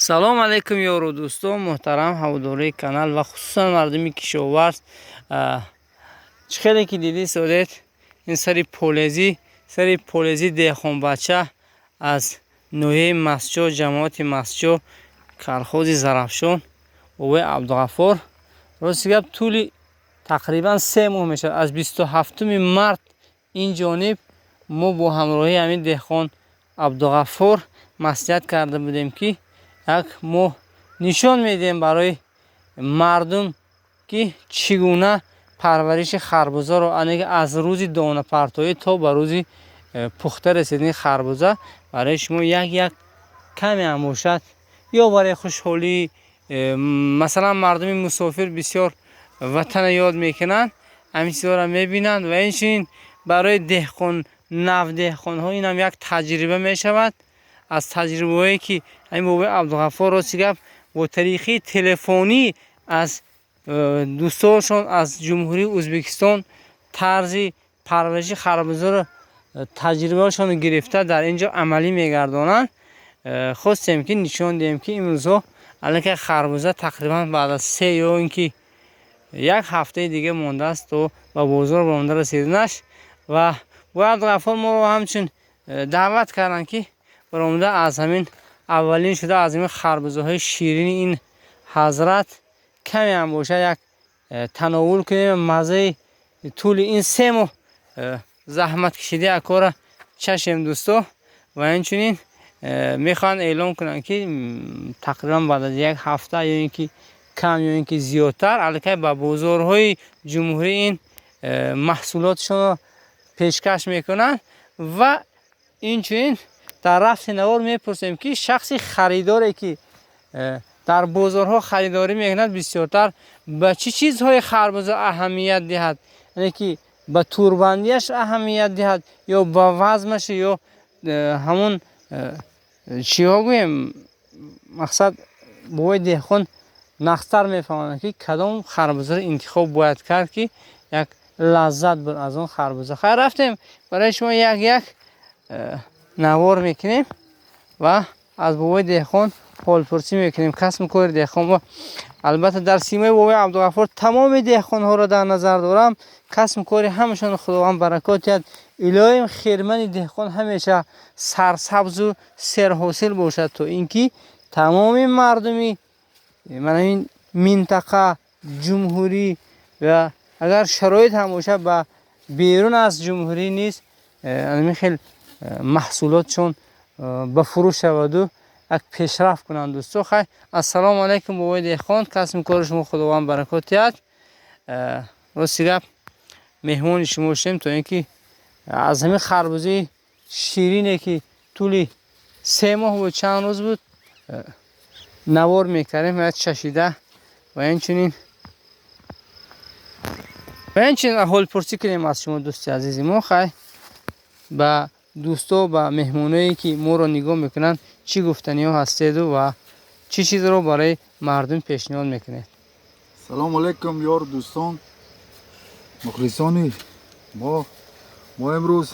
Салом алейкум, ёру дӯстон, муҳтарам ҳаводорои канал ва хусусан мардуми кишоварз. Чӣ хеле ки дидӣ содед, ин сари полезӣ, сари полезӣ деҳқонбача аз ноҳияи Мастчоҳ, ҷамоати Мастчоҳ, колхози Зарафшон, бобои Абдуғаффор. Рости гап, тӯли тақрибан 3 моҳ мешавад, аз 27-уми март ин ҷониб мо бо ҳамроҳии ҳамин деҳқон Абдуғаффор маслиҳат карда будем, ки як моҳ нишон медиҳем барои мардум, ки чӣ гуна парвариши харбузаро, аз рӯзи донапартоӣ то ба рӯзи пухта расидани харбуза барои шумо як як каме ҳам бошад, ё барои хушҳолӣ, масалан, мардуми мусофир бисёр ватана ёд мекунанд, ҳамин чизҳоро мебинанд, ва инчунин барои деҳқон, навдеҳқонҳо инам як таҷриба мешавад. Аз таҷрибаҳое ки ҳамин бобои Абдуғаффор, рости гап, бо тариқи телефонӣ аз дӯстошон аз Ҷумҳурии Ӯзбекистон тарзи парвариши харбузаро таҷрибаашонро гирифта, дар ин ҷо амалӣ мегардонанд. Хостем, ки нишон диҳем, ки имрӯзҳо аллакай харбуза тақрибан баъд аз се ё ин ки як ҳафтаи дига мондааст то ба бозор баромада расиданаш. Ва бобои Абдуғаффор моро ҳамчун даъват карданд, ки баромада аз ҳамин аввалин шуда аз ҳамин харбузаҳои ширини ин ҳазрат каме ҳам бошад як тановул кунем, маззаи тӯли ин 3 моҳ заҳмат кашидаи акора чашем, дӯсто. Ва инчунин мехоҳанд эълон кунанд, ки тақрибан баъд аз як ҳафта ё ин ки кам, ё ин ки зиёдтар аллакай ба бозорҳои ҷумҳурӣ ин маҳсулотшонро пешкаш мекунанд. Ва инчунин дар рафти навор мепурсем, ки шахси харидоре, ки дар бозорҳо харидорӣ мекунад, бисёртар ба чӣ чизҳои харбуза аҳамият диҳад, яъне ки ба турбандиаш аҳамият диҳад ё ба вазнаш, ё ҳамон чиҳо гӯем. Мақсад, бобои деҳқон нағзтар мефаҳмонад, ки кадом харбузаро интихоб бояд кард, ки як лаззат буд аз он харбуза. Хайр, рафтем, барои шумо як як навор мекунем ва аз бобои деҳқон ҳолпурсӣ мекунем, касбу кори деҳқон. Ва албатта дар симои бобои Абдуғаффор тамоми деҳқонҳоро дар назар дорам. Касбу кори ҳамашон Худованд баракот диҳад. Илоҳим, хирмани деҳқон ҳамеша сарсабзу серҳосил бошад, то ин ки тамоми мардуми мана ин минтақа, ҷумҳурӣ ва агар шароит ҳам бошад, ба берун аз ҷумҳурӣ низ ҳамин хел маҳсулотшон ба фурӯш шаваду як пешрафт кунанд, дӯсто. Хай, ассалому алайкум, бобои деҳқон. Касбу кори шумо Худованд баракот диҳад. Рости гап, меҳмони шумо шудем, то ин ки аз ҳамин харбузаи ширине, ки тӯли 3 моҳ буд, чанд рӯз буд, навор мекардем ва чашида ва инчунин ҳолпурсӣ кунем аз шумо, дӯсти азизи мо. Хай, ба дӯсто, ба меҳмоное, ки моро нигоҳ мекунанд, чӣ гуфтаниҳо ҳастеду ва чӣ чизро барои мардум пешниҳод мекунед? Салому алайкум, ёру дӯстон, мухлисони мо. Мо имрӯз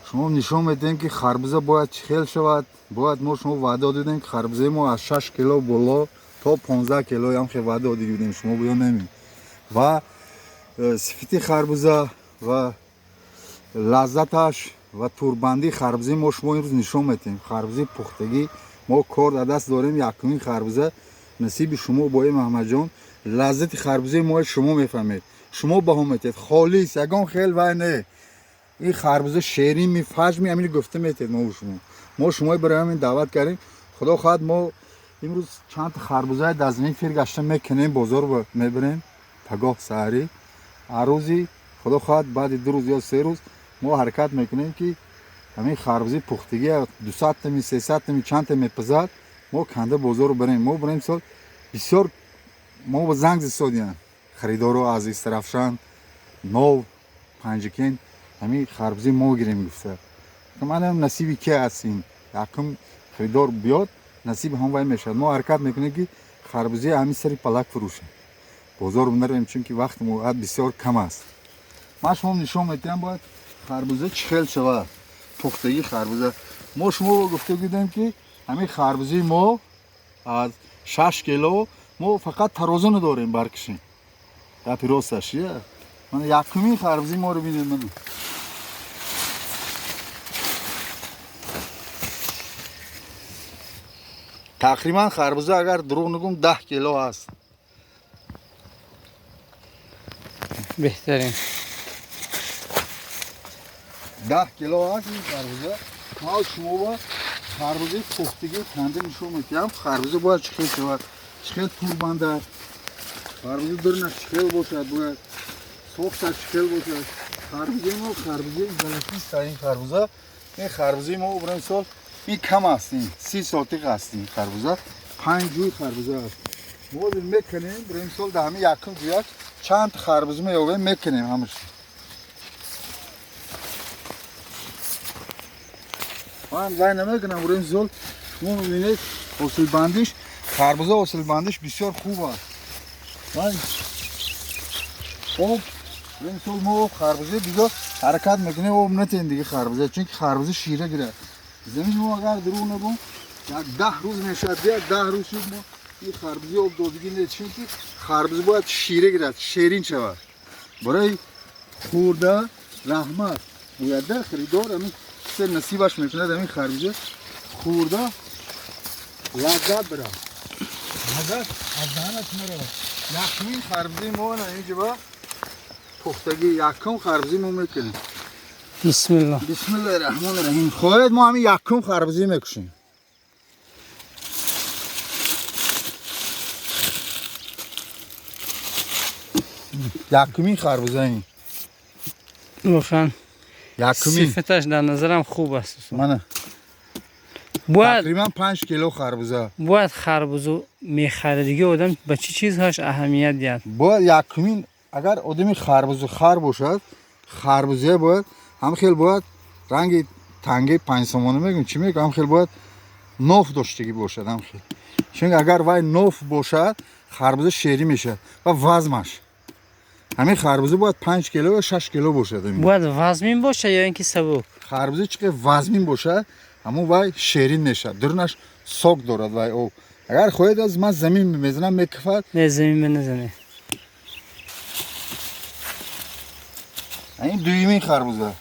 шумо нишон медиҳем, ки харбуза бояд чӣ хел шавад. Бояд мо шумо ваъда додем, ки харбузаи мо аз 6 кило боло то 15 кило ям хел ваъда дода будем шумо ё намем. Ва сифати харбуза ва лаззаташ ва турбандии харбузаи мо шумо имрӯз нишон медиҳем. Харбузаи пухтагӣ мо кор дар даст дорем. Якумин харбуза насиби шумо, бои Маҳмадҷон. Лаззати харбузаи мо шумо мефаҳмед, шумо баҳо метиҳед. Холис, ягон хел вай не, ин харбуза шеринми, фаҷми, ҳамин гуфта метиҳед. Мо шумо, мо шумои барои ҳамин даъват кардем. Худо хоҳад, мо имрӯз чандта харбузаи дар замин фир гашта мекунем, бозор мебарем пагоҳ саҳарӣ. Арӯзи худо хоҳад, баъди 2 рӯз ё 3 рӯз мо ҳаракат мекунем, ки ҳамин харбузаи пухтагӣ 200 тами, 300 тами, чандта мепазад, мо канда бозорро барем. Мо барем сол бисёр мо ба занг зисодиянд харидоро аз Истарафшан, Нов, Панҷакент, ҳамин харбузаи мо гирем гуфта. Манам насиби ке аст, ин якум харидор биёд, насиби ҳам вай мешавад. Мо ҳаракат мекунем, ки харбузаи ҳамин сари палак фурӯшем, бозор наравем, чунки вақти муоят бисёр кам аст. Ман шумо нишон медиҳам, бояд харбуза чӣ хел шавад, пухтагии харбуза. Мо шумо гуфта будем, ки Ҳамин харбузии мо аз 6 кило мо фақат тарозу надорем баркашем. Гапи росташ я. Мана якумин харбузии моро бинед мана. Тақрибан харбуза агар дурӯғ нагӯм 10 кило аст. Беҳтарин. 10 кило аст ин харбуза. Ма шумо ба харбузаи пухтагӣ канда нишон медиҳам. Харбуза бояд чӣ хел шавад, чӣ хел тур бандад, харбуза дурнаш чӣ хел бошад, бояд сохташ чӣ хел бошад. Харбузаи мо харбузаи золотиста ин харбуза. Ин харбузаи мо барои мисол ин кам аст, ин 30 сотиқ аст ин харбуза, 5 ҷӯй харбуза аст. Мо мекунем барои мисол дар ҳамин якум ҷӯяк чанд харбуза меёбем, мекунем ҳамаш. Ман вай намекунам, барои мисол шумо мебинед ҳосилбандиш, харбуза ҳосилбандиш бисёр хуб аст. Ман об барои мисол мо об харбуза дига ҳаракат мекунем, об натен дига харбуза, чунки харбуза шира гирад. Замин мо агар дурӯғ нагӯм як 10 рӯз мешавад, як 10 рӯз шуд мо ин харбузаи об додагӣ нест, чунки харбуза бояд шира гирад, шерин шавад. Барои хӯрда раҳмат бояд харидор ҳамин се насибаш мекунад ҳамин харбуза хӯрда лаззат барад. Лаззат аз даҳанаш меравад. Якумин харбузаи мо на инҷа ба пухтагӣ якум харбузаи мо мекунем. Бисмиллоҳ. Бисмиллоҳи раҳмони раҳим. Хоҳед мо ҳамин якум харбузаи мекушем. Якумин харбуза ин. Воқеан якумин сифаташ дар назарам хуб аст. Мана. Бояд тақрибан 5 кило харбуза. Бояд харбузу мехаридагӣ одам ба чӣ чизҳояш аҳамият диҳад? Бояд якумин агар одами харбузу хар бошад, харбуза бояд ҳам хел бояд ранги тангаи 5 сомонӣ мегӯм, чӣ мегӯм, ҳам хел бояд ноф доштагӣ бошад, ҳам хел. Чунки агар вай ноф бошад, харбуза шерӣ мешавад ва вазмаш. Ҳамин харбуза бояд 5 кило ё 6 кило бошад. Бояд вазмин бошад ё ин ки сабук? Харбуза чӣ қадр вазмин бошад, ҳамон вай шерин мешавад, дурнаш сок дорад вай об. Агар хоҳед аз ман замин мезанам, мекафад. Не, замин меназанед. Ин дуюмин харбуза.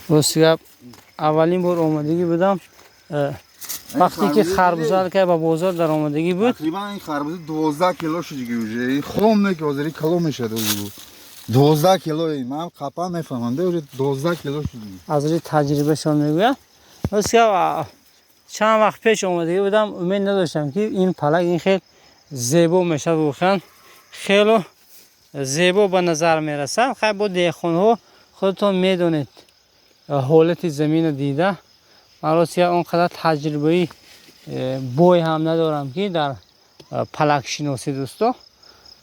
Рости гап аввалин бор омадагӣ будам. Вақте ки харбуза ка ба бозор дар омадагӣ буд, тақрибан ин харбуза 12 кило шуд дига уже. Ин хом не ки ҳозир ин калон мешавад уже. 12 кило ин ман қапа мефаҳмам, уже 12 кило шуд. Аз рӯи таҷрибашон мегӯям. Рости гап чанд вақт пеш омадагӣ будам, умед надоштам ки ин палак ин хел зебо мешавад. Воқеан хело зебо ба назар мерасад. Хай бо деҳқонҳо худатон медонед ҳолати заминро дида. Ман рости он қадар таҷрибаи бой ҳам надорам ки дар палакшиносӣ дӯсто,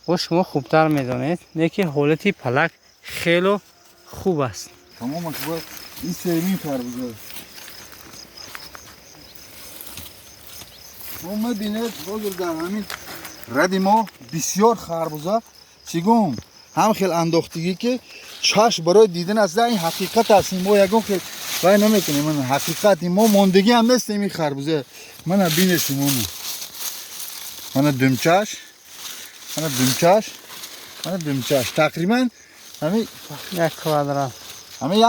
бо шумо хубтар медонед, не ки ҳолати палак хело хуб аст. Тамомаш бояд ин сеюмин харбуза. Мо мебинед ҳозир дар ҳамин ради мо бисёр харбуза чӣ гум ҳам хел андохтагӣ ки чашм барои дидан аст. Ин ҳақиқат аст, мо ягон хел вай намекунем. Мана ҳақиқат, мо мондагӣ ҳам нестем ин харбуза. Мана бинед шумо, мана думчаш, мана думчаш, мана думчаш. Тақрибан ҳамин як квадрат, ҳамин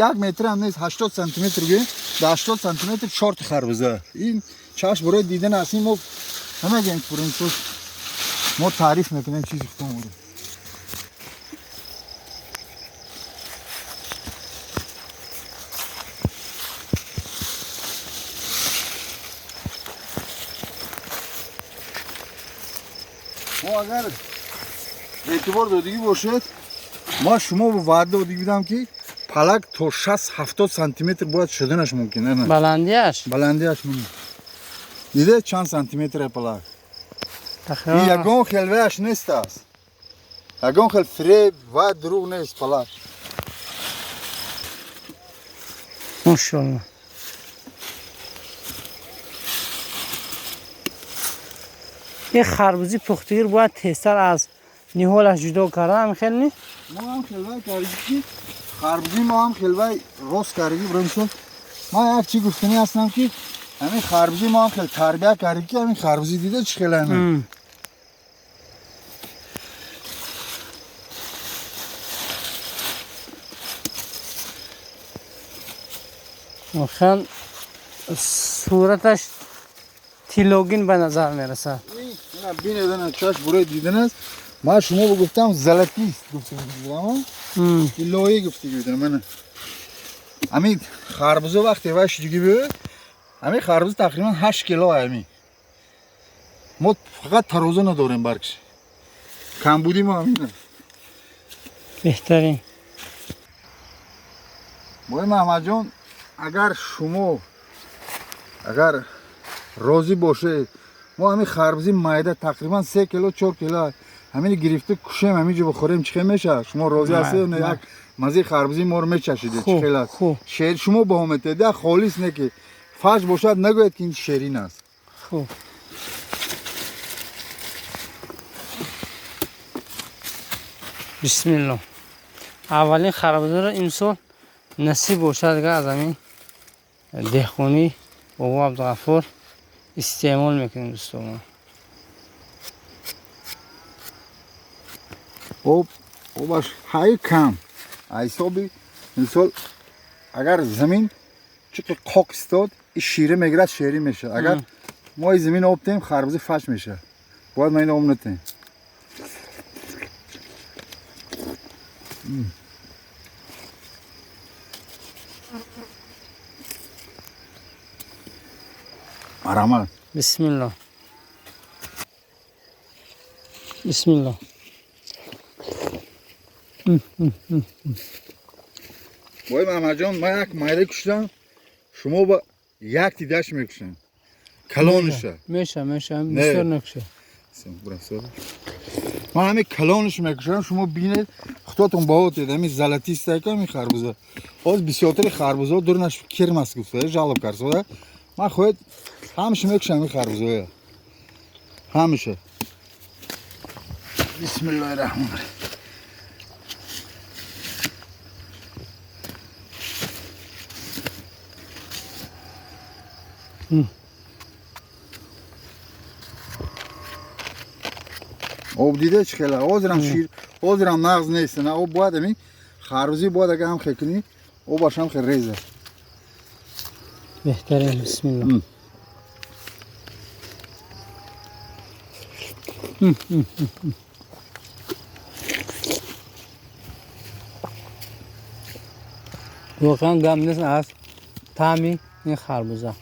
як метр ҳам нест, 80 сантиметр гӯем, дар 80 сантиметр 4 харбуза. Ин чашм барои дидан аст. Мо намегӯем пуринсус, мо таъриф мекунем чизи худамонро. Мо агар эътибор додагӣ бошед, ма шумо ваъда додагӣ будам ки палак то 60-70 сантиметр бояд шуданаш мумкин. Баландиаш? Баландиаш мумкин. Диде чанд сантиметр палак? Ин ягон хел ваяш нест аст. Ягон хел фиреб ва дурӯғ нест палак. Мошаллоҳ. Ин харбузи пухтагир бояд тезтар аз ниҳолаш ҷудо карда, хел не? Мо ҳам хелвай кардем ки харбузи мо ҳам хелвай рост кардем. Бирем, ман як чӣ гуфтанӣ ҳастам ки ҳамин харбузи мо ҳам хел тарбия кардем ки ҳамин харбузи дида чӣ хел ҳамин. Воқеан сураташ тиллогин ба назар мерасад. Бинед, чашм бурои дидан аст. Ман шумо гуфтам золотист гуфтам, тиллоӣ гуфтӣ гуфтам. Мана ҳамин харбузо вақте вай шудагӣ буд, ҳамин харбуз тақрибан 8 кило. Ҳамин мо фақат тарозу надорем, баркш камбуди мо ҳамин. Беҳтарин. Бои Маҳмадҷон, агар шумо агар розӣ бошед, мо ҳамин харбузи майда тақрибан 3 кило 4 кило ҳамин гирифта кушем, ҳамин ҷо бихӯрем, чӣ хел мешавад? Шумо розӣ ҳастед? Як маззаи харбузи моро мечашидед, чӣ хел аст? Шер шумо баҳо метиҳед, як холис не ки фаҷ бошад, нагӯяд ки ин шерин аст. Хуб, бисмилло. Аввалин харбузаро имсол насиб бошад аз ҳамин деҳқонӣ бобо Абдуғаффор истеъмол мекунем, дӯстон. Об обаш ҳай кам ҳисоби мисол, агар замин чиқи қоқ истод, и шира мегирад, шерин мешавад. Агар мо и замин об тем, харбузи фач мешавад. Бояд ма ин об натем. Марҳамат. Бисмилло, бисмилло. Бой Маҳмадҷон, ман як майда куштам, шумо ба як тидаш мекушем, калониша. Меша, меша, бисёр накуша. Ман ҳамин калониш мекушам, шумо бинед, худотон баҳо тед. Ҳамин золотистая ка ҳамин харбуза. Ҳоз бисёртари харбузаҳо дурнаш кирмас гуфта жалоб кард. Ман хоҳед ҳамаша мекушам ҳамин харбузаҳоя, ҳамаша. Бисмиллоҳи раҳмони раҳим. Об дида чӣ хела? Ҳозирам шир, ҳозирам нағз нест. На об бояд ҳамин харбузӣ бояд агар ҳам хел кунӣ, обаш ҳам хел реза. Беҳтарин. Бисмилло. Воқеан гап нест аз таъми ин харбуза.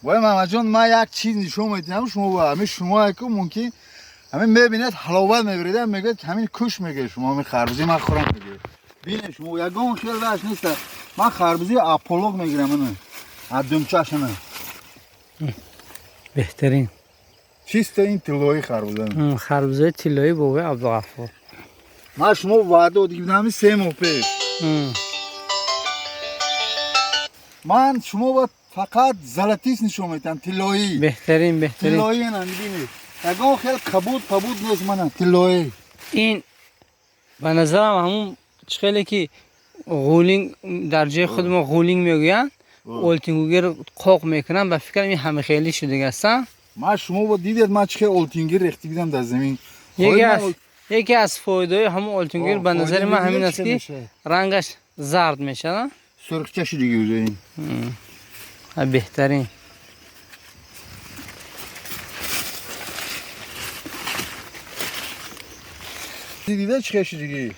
Вой Маҳмадҷон, ман як чиз нишон медиҳам шумо ба ҳамин шумо ку мумкин ҳамин мебинед, ҳаловат мебаред, мегӯяд ки ҳамин куш мегӯяд шумо ҳамин харбузи ман хӯрам мегӯяд. Бинед шумо ягон хел ваш нест. Ман харбузи аполог мегирам, ана аз думчаш ана. Беҳтарин. Чисто ин тиллои харбуза. Харбузаи тиллои бобои Абдуғаффор. Ман шумо ваъда додам ҳамин 3 моҳ пеш. Ман шумо ба фақат золотист нишон медиҳам, тиллоӣ. Беҳтарин, беҳтарин. Тиллоӣ ана бинед. Ягон хел кабуд пабуд нест, мана тиллоӣ. Ин ба назарам ҳамун чӣ хеле ки ғулинг дар ҷои худ мо ғулинг мегӯянд, олтингугир қоқ мекунанд, ба фикрам ин ҳама хеле шудага аст. Ман шумо бо дидед, ман чӣ хел олтингир рехта будам дар замин. Яке аз фоидаҳои ҳамун олтингир ба назари ман ҳамин аст ки рангаш зард мешавад. Сурхча шудагӣ уже ин. Беҳтарин. Дида чӣ хел шудагӣ?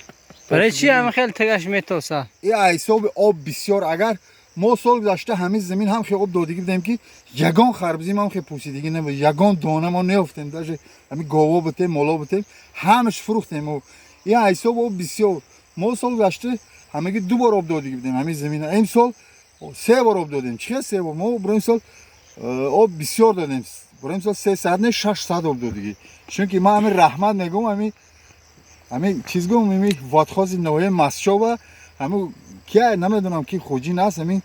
Барои чӣ ҳама хел тагаш метосад? И ҳисоби об бисёр. Агар мо сол гузашта ҳамин замин ҳам хел об додагӣ будем ки ягон харбузи мо ҳам хел пӯсидагӣ набуд, ягон дона мо неёфтем, даже ҳамин гово бутем, моло бутем, ҳамаш фурӯхтем. И ҳисоби об бисёр. Мо сол гузашта ҳамагӣ 2 бор об додагӣ будем ҳамин замина. Имсол 3 бор об додем. Чӣ хел 3 бор? Мо барои имсол об бисёр додем. Барои имсол 300 не 600 об додагӣ. Чунки ман ҳамин раҳмат мегӯям, ҳамин чиз гӯям, ҳамин водхози ноҳияи Мастчоба, ҳамин ки намедонам ки хоҷин аст, ҳамин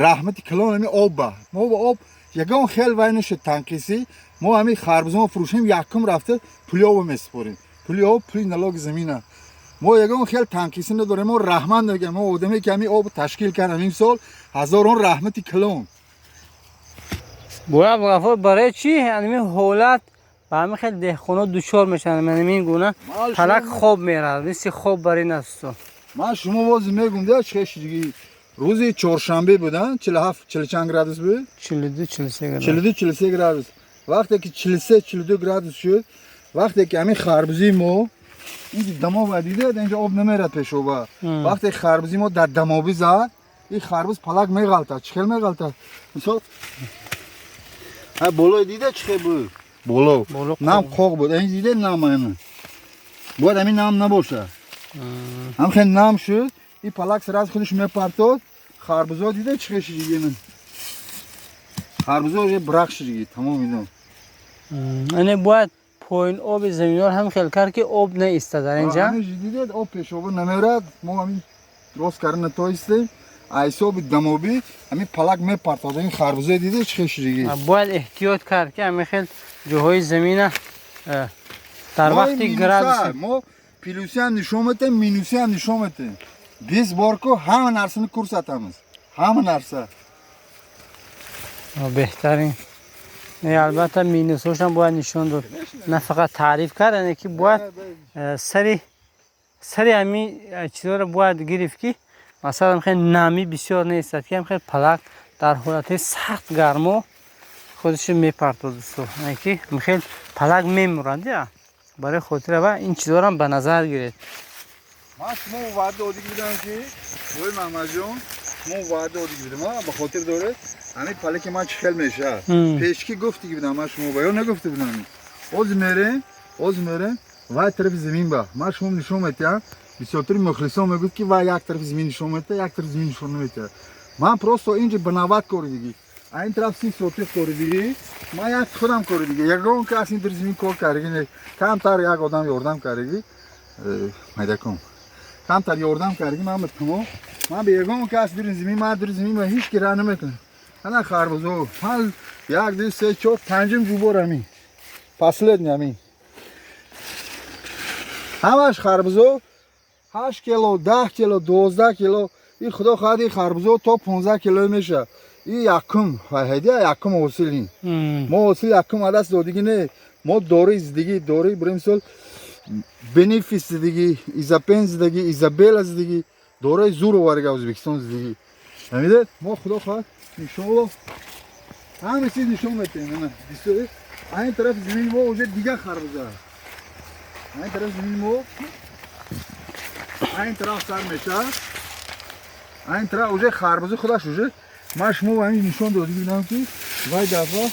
раҳмати калон ҳамин об ба. Мо ба об Ягон хел вай нашуд танқисӣ. Мо ҳамин харбуза мо фурӯшем, якум рафта пули обо месупорем. Пули об, пули налоги замина. Мо ягон хел танқисӣ надорем. Мо раҳмат мегӯем. Мо одаме ки ҳамин об ташкил кард ҳамин сол, ҳазорон раҳмати калон. Бояд Абдуғаффор, барои чӣ ҳамин ҳолат ба ҳамин хел деҳқонот дучор мешаванд? Ҳамин гуна палак хоб меравад, мисли хоб бар ин аст. Ман шумо боз мегӯм, да чӣ рӯзи чоршанбе будан, 47, 40 чанд градус буд? 42, 43 градус. 42, 43 градус. Вақте ки 43, 42 градус шуд, вақте ки ҳамин харбузии мо инҷа дамоб дида, инҷа об намерад пешоба. Вақте харбузи мо дар дамобӣ зад, ин харбуз палак меғалтад. Чӣ хел меғалтад? Мисол, ҳа болои дида чӣ хел буд? Боло. Нам қоқ буд. Ин дида нам ҳамин. Бояд ҳамин нам набошад. Ҳам хел нам шуд, ин палак сразу худаш мепартод. Харбузо дида чӣ хел шидиги? Харбузо уже брак шидиги, тамом ино. Яъне бояд поин оби заминҳоро ҳам хел кард, ки об наистад дар инҷа. Ҳамин дидед, об пешоба намерад. Мо ҳамин рост карда натоистем. Ҳисоби дамобӣ ҳамин палак мепартод. Ин харбузо дида чӣ хел шидиги? Бояд эҳтиёт кард, ки ҳамин хел ҷоҳои замина дар вақти градус. Мо плюси ҳам нишон метем, минуси ҳам нишон метем. Биз борку ҳама нарсани курсатамиз. Ҳама нарса. Беҳтарин. Албатта, минусҳошам бояд нишон дод. На фақат таъриф кард, яъне ки бояд сари ҳамин чизҳоро бояд гирифт, ки масалан хел намӣ бисёр нестад, ки хел палак дар ҳолати сахт гармо худашо мепартод, дӯсто. Яъне ки хел палак мемурад, я. Барои хотира ва ин чизҳоро ба назар гиред. Ман шумо ваъда додӣ будам, ки ой Маҳмадҷон, шумо ваъда додӣ будам, ба хотир доред, ҳамин палаки ман чӣ хел мешавад. Пешки гуфтӣ будам ман шумо ба ё нагуфта будам? Оз мерем вай тарафи замин ба. Ман шумо нишон метиҳам. Бисёртари мухлисон мегӯяд, ки вай як тарафи замин нишон метиҳад, як тарафи замин нишон наметиҳад. Ман просто инҷа ба навбат коридигӣ. А ин тараф 30 сотих коридигӣ, ман як худам коридигӣ. Ягон кас ин тарафи замин кор кардагӣ не. Камтар як одам ёрдам кардагӣ. Майдакун. Камтар ёрдам кардагӣ, ман ба тамом. Ман ба ягон кас дурин замин, ман дурин замин ҳеҷ ки раҳ намекунам. Ана харбузо, ман як, ду, се, чор, панҷум ҷубор ҳамин. Последний ҳамин. Ҳамаш харбузо 8 кило, 10 кило, 12 кило. И худо хоҳад, ин харбузо то 15 кило мешавад. И якум, ҳайдия якум ҳосил ин. Мо ҳосил якум адаст додигӣ не. Мо дори зидигӣ, дори барои мисол Бенефис зидигӣ, Изапен зидагӣ, Изабела зидигӣ, дораи зур оварга Ӯзбекистон зидигӣ. Фаҳмидед? Мо худо хоҳад, иншоаллоҳ, ҳама чиз нишон метиҳем. Ана, бисёр ин тарафи замини мо уже дигар харбуза. Ин тарафи замини мо ин тараф сар мешавад. Ин тараф уже харбуза худаш уже ман шумо ба ҳамин нишон додӣ будам, ки вай дафъа.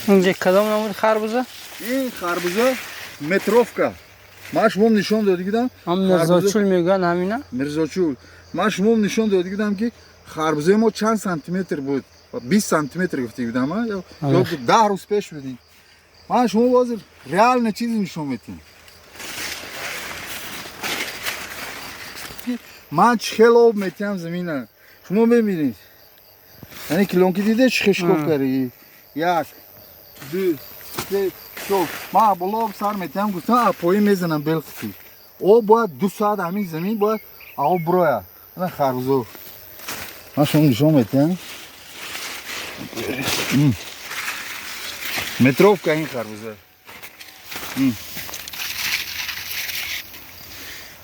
Инҷа кадом намуди харбуза? Ин харбуза метровка. Ман шумо нишон додӣ будам. Ҳам Мирзочул мегӯянд ҳамина? Мирзочул. Ман шумо нишон додӣ будам, ки харбузаи мо чанд сантиметр буд. 20 сантиметр гуфтӣ будам, ё 10 рӯз пеш будем. Ман шумо ҳозир реально чизе нишон метиҳам. Ман чӣ хел об метиҳам замина. Шумо мебинед. Яъне килонки диде чӣ хел шикоф кардагӣ? Як, ду, се, чор. Ман боло об сар метиҳам, гуфтам, а поин мезанам белқити. Об бояд 2 соат ҳамин замин бояд об бирояд. Ана харбузо. Ман шумо нишон метиҳам. Метровка ин харбуза.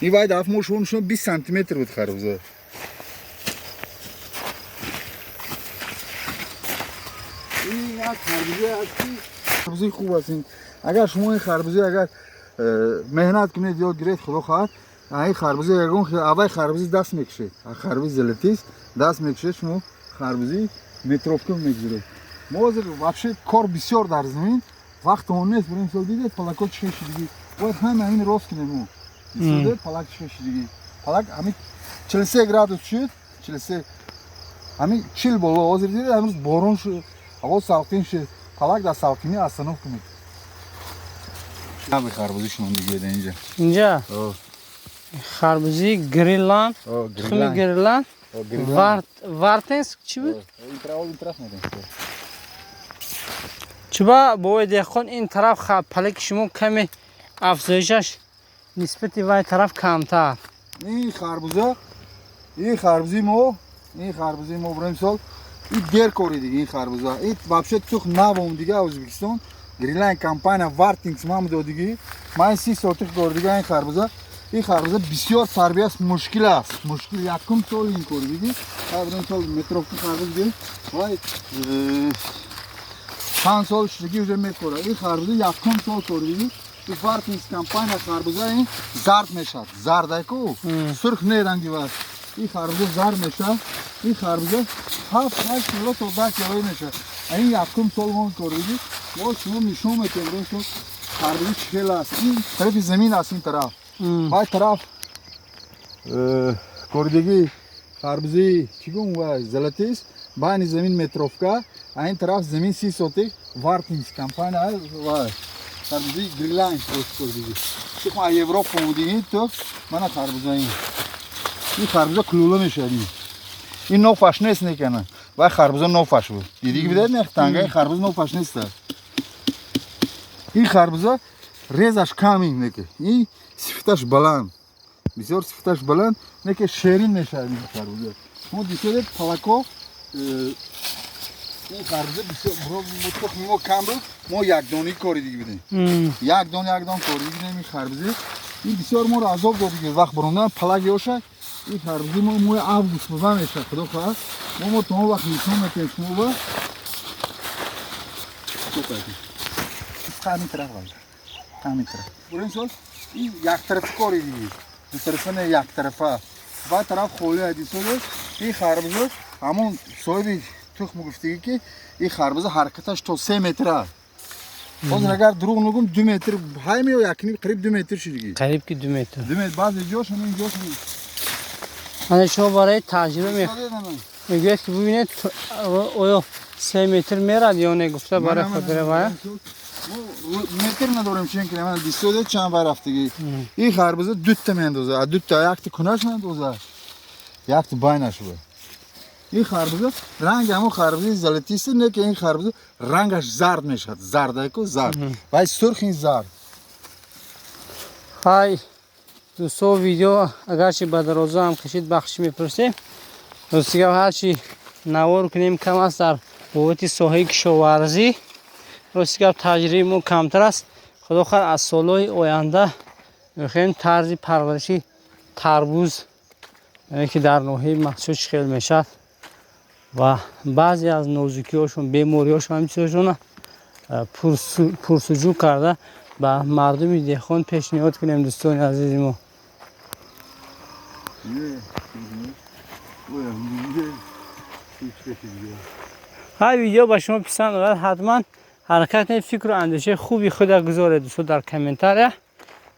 Ин вай дафъа мо шумо нишон 20 сантиметр буд харбуза. Ин як харбуза аст, ки харбузаи хуб аст ин. Агар шумо ин харбуза агар меҳнат кунед, ёд гиред, худо хоҳад, ин харбуза ягон аввай харбузи даст мекушед. Харбузи золотист даст мекушед, шумо харбузи метровка мегузаред. Мо ҳозир вообще кор бисёр дар замин, вақтамон нест. Барои мисол, дидед палако чӣ хел шидигӣ? Бояд ҳама ҳамин рост кунем мо. Дидед палак чӣ хел шидигӣ? Палак ҳамин 43 градус шуд, 43, ҳамин 40 боло. Ҳозир дидед, ҳамрӯз борон шуд, ҳаво салқин шуд. Палак дар салқинӣ остановка мекунад. Наби харбузи шумо мегӯяд инҷа. Инҷа? Харбузи Гринланд, тухми Гринланд. Вартенс чӣ буд? Ин тараф, ин тараф мерем. Чуба бобои деҳқон, ин тараф палаки шумо каме афзоишаш нисбати вай тараф камтар. Ин харбуза, ин харбузи мо, ин харбузи мо бирем сол и дер кори дига. Ин харбуза и вообще тухм навом дига, Ӯзбекистон Гринлайн компания Вартингс мам додиги. Ман 30 сотих кор дига. Ин харбуза, ин харбуза бисёр тарбияш мушкил аст, мушкил. Якум сол ин кори диги. Бирем сол метровка харбуз ди вай 5 сол шудагӣ уже мекора. Ин харбуза якум сол кори диги. И Вартингс компания харбуза ин зард мешавад, зардайку, сурх не ранги вай. Ин харбуза зард мешавад. Ин харбуза 7-8 кило то 10 кило мешавад. Ин якум сол мо коридӣ. Мо шумо нишон метиҳем, росту харбуза чӣ хел аст. Ин тарафи замин аст, ин тараф, вай тараф коридагӣ харбузаи чӣ гум вай золотист, байни замин метровка, а ин тараф замин 30 сотих Вартинс компания вай харбузаи Грилайн коридагӣ. Тухм аз Европа омадагӣ ту. Мана харбуза ин. Ин харбуза кулула мешавад. Ин нофаш нест, некана вай харбуза нофаш буд, дидиги бидед не танга. Ин харбуза нофаш нест. Ин харбуза резаш ками неке, ин сифаташ баланд, бисёр сифаташ баланд неке, шерин мешавад ин харбуза. Шумо дисодед палако ин харбуза бисёр тухми мо кам буд, мо якдонӣ коридиги будем, як дон, як дон коридиги будем. Ин харбуза ин бисёр моро азоб додиги вақт баромдан палак ёша. Ин харбузи мо моҳи август бува мешавад, худо хоҳад. Мо то он вақт нишон метиҳем шумо ба ҳамин тараф, ҳамин тараф бурем. Сол ин яктарафа кори диги, дутарафа не, яктарафа, ва тараф холӣ ҳадисода. Ин харбуза ҳамон соҳиби тухм гуфтагӣ, ки ин харбуза ҳаракаташ то 3 метр аст. Ҳозир агар дурӯғ нагум, 2 метр ҳай меё, якним, қариб 2 метр шудиги. Қариб ки 2 метр. 2 метр баъзе ҷош, ҳамин ҷош. Ана шумо барои таҷриба мегӯяд, ки бубинед, оё 3 метр мерад ё не, гуфта барои хотири вая. Метр надорем, чен кунем. Мана дисоде чанд вай рафтагӣ. Ин харбуза дутта меандоза, дутта, якта кунаш меандоза, якта байнаш бу. Ин харбуза ранги ҳамон харбузаи золотистый не, ки ин харбуза рангаш зард мешавад, зардайку, зард, вай сурх, ин зард. Хай, дӯсто, видео агарчи ба дароза ҳам кашид, бахшиш мепурсем. Ростига, ҳарчи навор кунем, кам аст дар бобати соҳаи кишоварзӣ. Ростига, таҷрибаи мо камтар аст. Худо хоҳад, аз солҳои оянда мехоҳем тарзи парвариши тарбуз, яъне ки дар ноҳияи Мақсуд чӣ хел мешавад ва баъзе аз нозукиҳошон, бемориҳошон, ҳамин чизҳошона пурсуҷӯ карда, ба мардуми деҳқон пешниҳод кунем, дӯстони азизи мо. Ҳар видео ба шумо писанд ояд, ҳатман ҳаракат кунед, фикру андешаи хуби худа гузоред, дӯсто, дар комментария.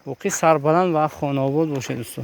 Боқӣ сарбаланд ва хонаобод бошед, дӯсто.